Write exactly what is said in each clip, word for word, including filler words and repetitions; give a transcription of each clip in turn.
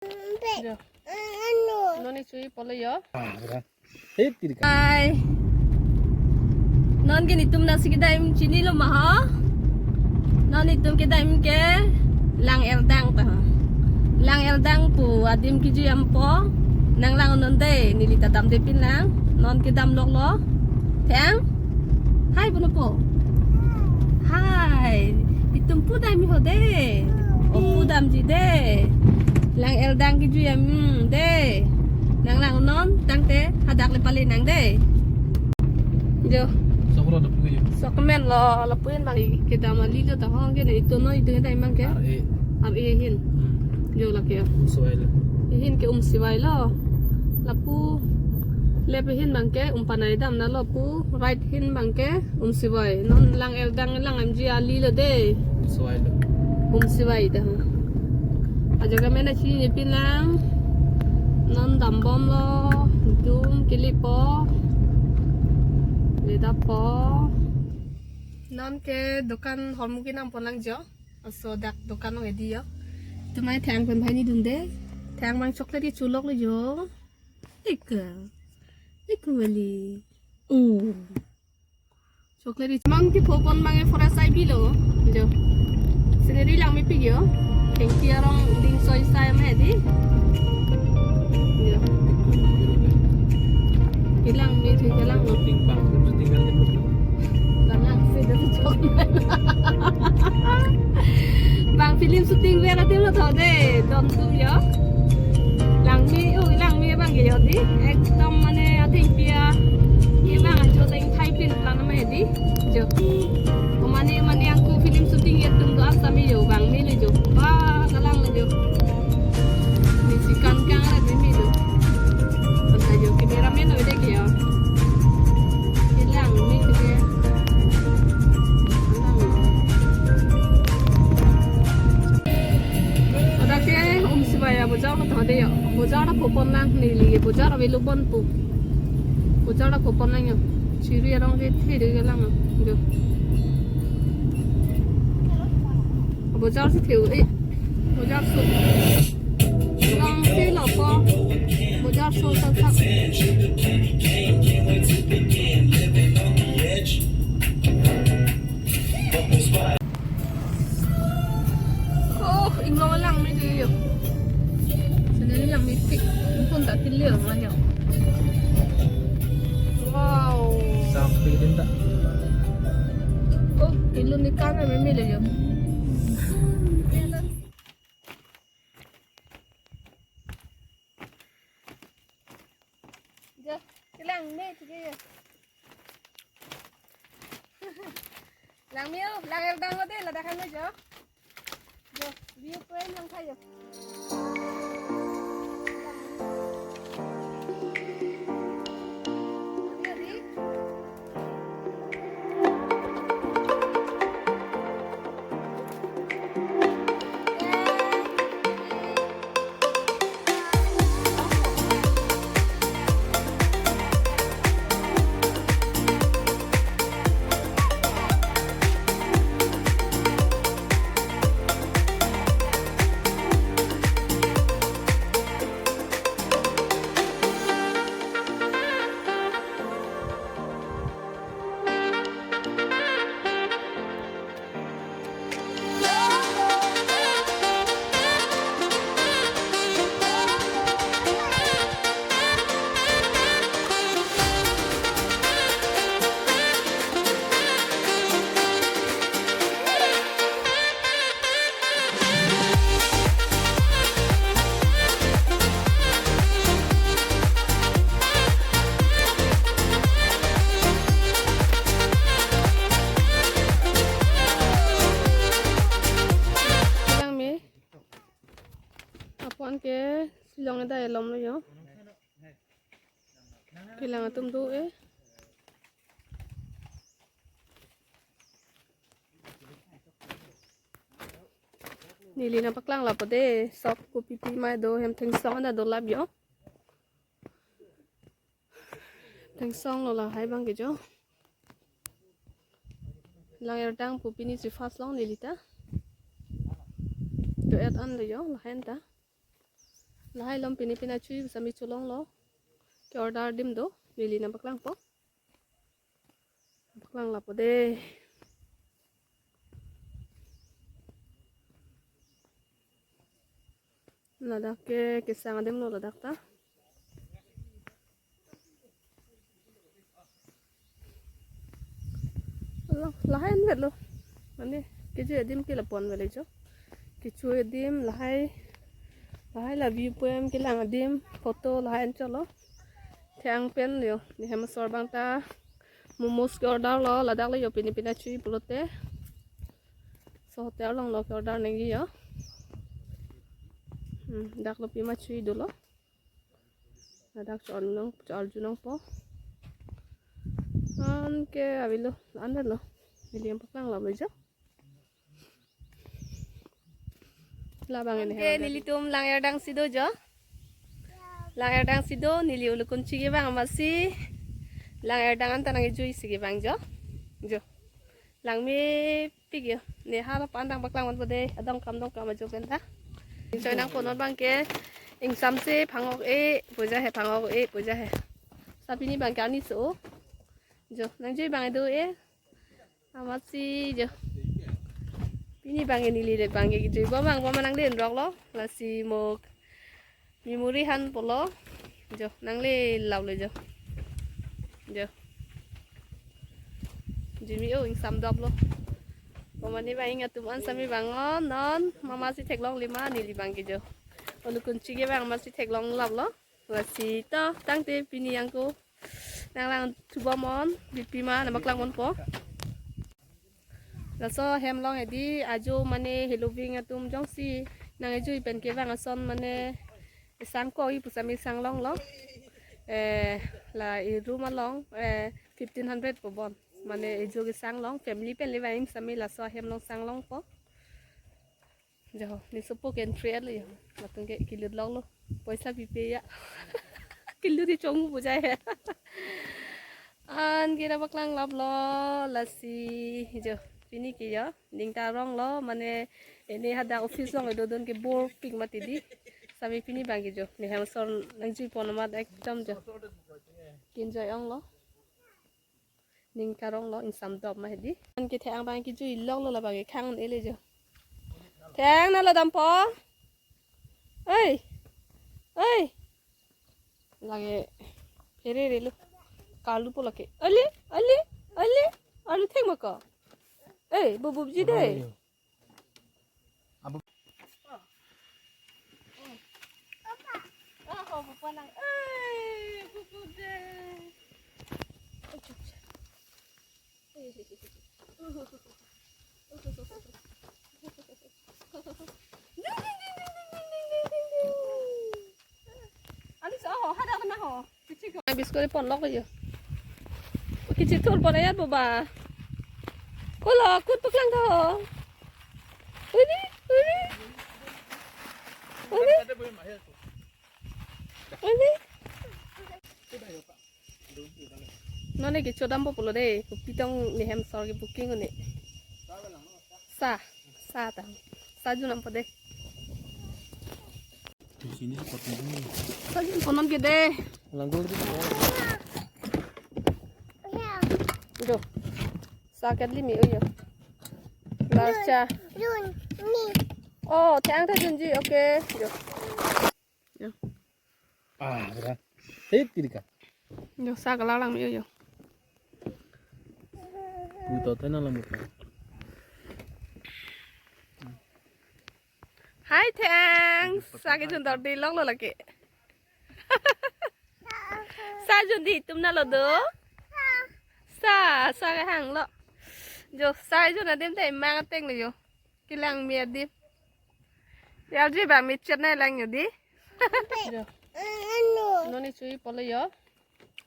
Jo. Non ne chui polo jo. Hei, kiri ka. Hai. Non ke netum nasi kedam chinilo ma ho? Non netum kedam ke Lang Erdang ta ho. Lang Erdang pu adim kejui dampo. Nanglang non dei, neli ta damde pinlang. Non kedam loklo. Thang. Hai, bono po. Hai. Netum pu damji ho dei. O, pu damji dei. Lang Erdang kejui dam, hmm, dei. Nanglang non tangte hadak le pale nang dei. Jo. Sok lo, lapu jo. Sok men lo, lapu-an bang kedam ali jo ta ho, ke ne itum non itum kedam abang ke. Ar e. Ar e ahin. Hmm. Jo, lake. Umsivai lo. Ahin ke Umsivai lo. Lapu left ahin abang ke Umpanai damnalo pu, right ahin abang ke Umsivai. Non Lang Erdang lang damji ali lo dei. Umsivai lo. Umsivai ta. Ajo ke mena chinine pinlang. Non dambomlo. Dum kilipo. Ledapo. Non ke dokan hormu kenam ponlang jo. Laso dak dokan along hedi jo. Tumai thang pen bhai ne dun dei. Thang abang chocolate kecho loklo jo. Eka. Eka wali. Oh. Chocolate abang kepho pon abang e forest ai bilo. Jo. Scenery langmepik jo. Thengpi arong dingsoi sai ma hedi. Jo. Kelang me thu kelang lo. Shooting bang, shooting kan. Kalang si dak chok. Bang film shooting ver adim lo tho dei, don atum jo. Langme, oh, langme abang ke jo dei. Ekdom mane athengpi a. Ke bang ajo teng thai pin plan ma hedi. Jo. O mane mane angku film shooting atum do asa me jo, bang me le jo. Ba, kalang le jo. Ni si kangkang le me jo. Asa jo cameraman lo dei ke jo. Kelang me ke. Hadak ke Umsivai abojar lo tho dei jo. Bojar ta pho ponlang, neli bojar avelo bon pu. Bojar ta pho ponlang jo. Siri arong ke the dei kelang jo. Bojar si the-o, eh. Bojar so. Lang si lo po. Bojar so sa sa. Oh, inglong langme dei jo. Sini langmepik. Pun tak kilir ma jo. Wow. Sampai din ta. Oh, ilun ni kan meme le jo. Jo, kelang me thik ke jo. Langme o, Lang Erdang lo dei, ladak an lo jo. Jo, view point lang tha jo. Langme o dei. Langme. Apon ke Shillong adai along lo jo. Kelang atum do eh. Neli nangpaklang lapu dei, sok kopi pi ma do hem Thengsong anta dolap jo. Thengsong lo lahai abang ke jo. Lang Erdang pu pini si first long neli ta. Do-et an lo jo, lahai anta. Lahai along pini pini achui sami cholonglo. Ke-order adim do, neli nangpaklangpo. Paklang lapo de. Ladak ke kesang adim lo ladak ta. Lo, lahai anvet lo. Mane, kejui adim ke lapu-an vele jo. Kejui adim lahai, lahai la view point kelang adim, photo lahai anchot lo. Thang pen yo, ne hem asor abang ta momos ke-order lo, ladak le yo pini pini achui pulote. So hotel along lo ke-order nangji yo. Hmm, dak lo pima chui dolo. Ladak cho-arjunang, cho-arjunangpo. Anke avelo, anvet lo. Neli nangpaklang lapo jo. Labang ini. Anke nelitum Langerdang si do jo. Langerdang si do, neli ulukunchi kevang amatsi Langerdang anta nangkejui si kevang jo. Jo. Langmepik yo. Ne hala pandang paklang man pode, adong kam dong kam ajo pen ta. Choi nangpon non abang ke ingsamse phangok-e puja he, phangok-e puja he. Sa pini abang ke ani so. Jo, nangjui abang do-e. Amatsi jo. Pini abang ke neli le abang ke kejui abang abang nangle-enrok lo. Lasi mo memory han pulo. Jo, nangle lap lo jo. Jo. Jimi o ingsam dop lo. Pamane abang ing atum an sami abang non, non, mama si theklong lima neli abang ke jo. Ulukunchi kevang amatsi theklong lap lo. Lasi to, tangte pini yang ko. Nanglang thupo mon, bipi ma, nangpaklang ponpo. Laso hem along hedi ajo mane heloving atum jongsi nangkejui pen kevang ason mane sang ko-i pusami sang longlo. Eh, la e room along, eh, fifteen hundred pu bon. Mane ejo kesang long, family pen le vang sami laso hem along sang longpo. Jo, ne sopo ke entry lo jo. Latum ke kelut longlo. Poisa pipe ya. Kelut di chong puja he. Anke nangpaklang lap lo, lasi jo. Pini ke jo, ning ta rong lo, mane ene hadak office along dodun ke bor pik mati di. Sami pini abang ke jo. Ne hem asor nangjui pon amat ekdom jo. Ke-enjoy ong lo. Ning karong lo, ingsam dop ma hedi. Anke thang abang kejui longlo, labang ke khang un-e le jo. Thang, nanglo dampo. Oi. Oi. Lake phere re lo. Karlu po lake. Ali, ali, ali. Arlu thek ma ko. Oi, bububji de. Ani so ho, hadak na ho. Biscuit pon lok yo. Kechithur pon ayat boba. Kulo, kut paklang tha ho. Uni, uni. Uni. Uni. Non ne kechodampo pulo de, kopi tong ne hem asor ke booking un-e. Sa, sa ta. Sa jun dampo de. Sini si potong dulu. Sa jun ponon ke de. Langgul di. Jo. Sa kat limi, oh, jo. Larcha. Jun, ni. Oh, thang ta junji, okay. Jo. Jo. Ah, ya. Hei, tirika. Jo, sa kalang lang mi, jo. Puto tena lang muka. Hai, thang. Sa kejun dor di longlo lake. Sa jun di tum nanglo do. Sa, sa kehang lo. Jo, sa jun adim te mang ateng lo jo. Kelang mi adim. Ya ji ba mi chet nanglang jo di. Jo. Non ne chui pulo jo.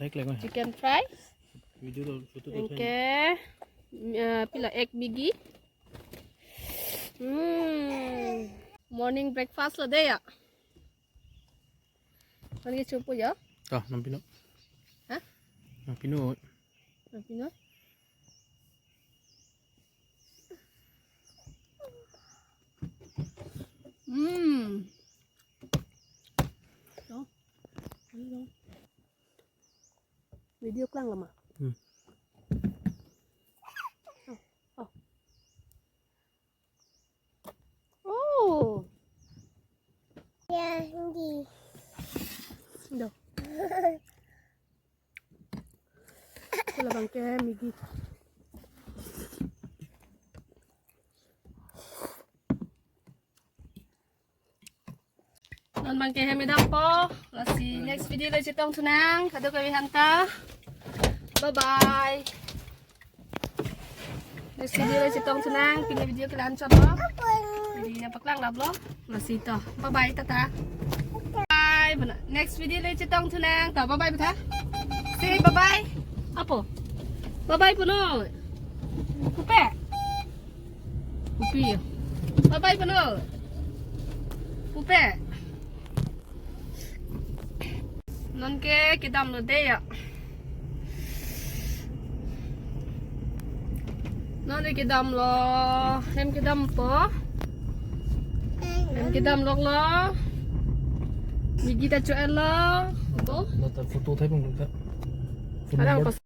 Thek lek ma. Chicken fry. Video to, photo to. Anke, eh, pila egg Maggi. Hmm. Morning breakfast lo de ya. Mane chupu ya? Ah, nang pinu. Ha? Nang pinu. Nang pinu. Hmm. Video klang lama. Hmm. Oh, oh. Oh. Ya, hindi. Do. Hala abang ke migi. Non abang ke hem dampo. Lasi next video le chetong thunang. Kadokave aphanta. Bye bye. Next video le chetong thunang. Pini video ke la-an chotlo. Video nangpaklang laplo. Lasi to. Bye bye, tata. Bye. Next video le chetong thunang. To bye bye butha. Say bye bye. Apo. Bye bye punon. Pupe. Pupi. Bye bye punon. Pupe. Non ke kedamlo de ya. Non ke kedamlo. Hem kedampo. Hem kedam loklo. Migi ta cho-etlo. Ko? Nata photo thai pung ka. Ada pas